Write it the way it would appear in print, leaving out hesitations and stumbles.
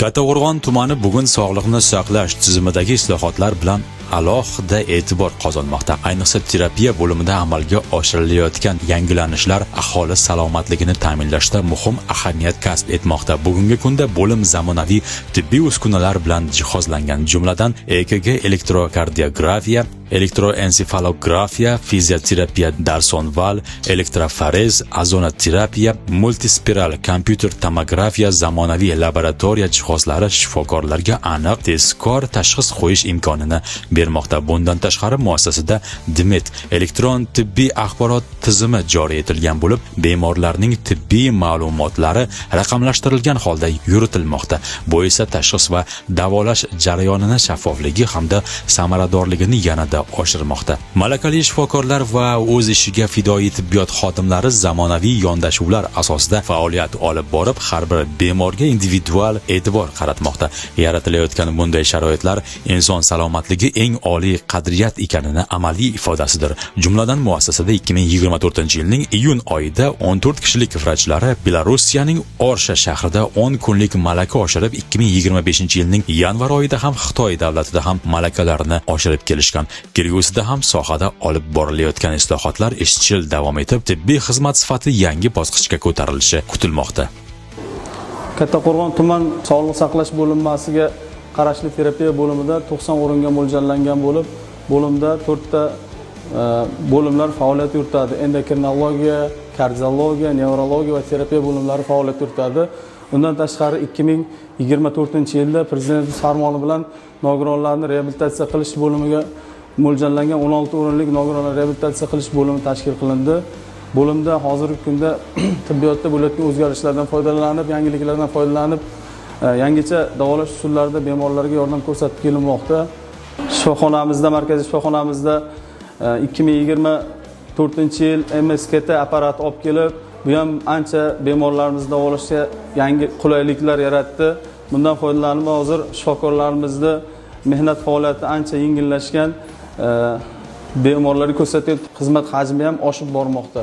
Kattaqo'rg'on tumani bugun sog'liqni saqlash tizimidagi islohotlar bilan alohida e'tibor qozonmoqda. Ayniqsa terapiya bo'limida amalga oshirilayotgan yangilanishlar aholi salomatligini ta'minlashda muhim ahamiyat kasb etmoqda. Bugungi kunda bo'lim zamonaviy tibbiy uskunalar bilan jihozlangan, jumladan EKG, elektrokardiografiya, elektroensefalografiya, fizioterapiya darsonval, elektroforez, ozonoterapiya, multispiral kompyuter tomografiya, zamonaviy laboratoriya jihozlari shifokorlarga aniq, tezkor tashxis qo'yish imkonini bermoqda. Bundan tashqari muassasada DMED elektron tibbiy axborot tizimi joriy etilgan bo'lib, bemorlarning tibbiy ma'lumotlari raqamlashtirilgan holda yuritilmoqda. Bu esa tashxis va davolash jarayonini shaffofligi hamda samaradorligini yanada oshirmoqda. Malakali shifokorlar va o'z ishiga fidoyi tibbiyot xodimlari zamonaviy yondashuvlar asosida faoliyat olib borib, har bir bemorga individual e'tibor qaratmoqda. Yaratilayotgan bunday sharoitlar inson salomatligi eng oliy qadriyat ekanini amaliy ifodasidir. Jumladan, muassasada 2024-yilning iyun oyida 14 kishilik vrachlari Belorussiyaning Orsha shahrida 10 kunlik malaka oshirib, 2025-yilning yanvar oyida ham Xitoy davlatida ham malakalarini oshirib kelishgan. Kelgusida ham sohada olib borilayotgan islohotlar izchil davom etib, tibbiy xizmat sifati yangi bosqichga ko'tarilishi kutilmoqda. Kattaqo'rg'on tuman sog'liqni saqlash bo'linmasiga qarashli terapiya bo'limida 90 o'ringa mo'ljallangan bo'lib, bo'limda to'rtta bo'limlar faoliyat yuritadi: endokrinologiya, kardiologiya, nevrologiya va terapiya bo'limlari faoliyat yuritadi. Undan tashqari, 2024-yilda Prezidentimiz farmoni bilan nogironlarni reabilitatsiya qilish bo'limiga mo'ljallangan 16 o'rinlik nogironlar reabilitatsiya qilish bo'limi tashkil qilindi. Bo'limda hozirgi kunda tibbiyotda bo'layotgan o'zgarishlardan foydalanib, yangiliklardan foydalanib, yangicha davolash usullarida bemorlarga yordam ko'rsatib kelinmoqda. Shifoxonamizda, markaziy shifoxonamizda 2024-yil MSKT apparati olib kelib, bu ham ancha bemorlarimizni davolashga yangi qulayliklar yaratdi. Bundan foydalanib, hozir shifokorlarimizni mehnat faoliyati ancha yengillashgan, bemorlarga ko'rsatayotgan xizmat hajmi ham oshib bormoqda.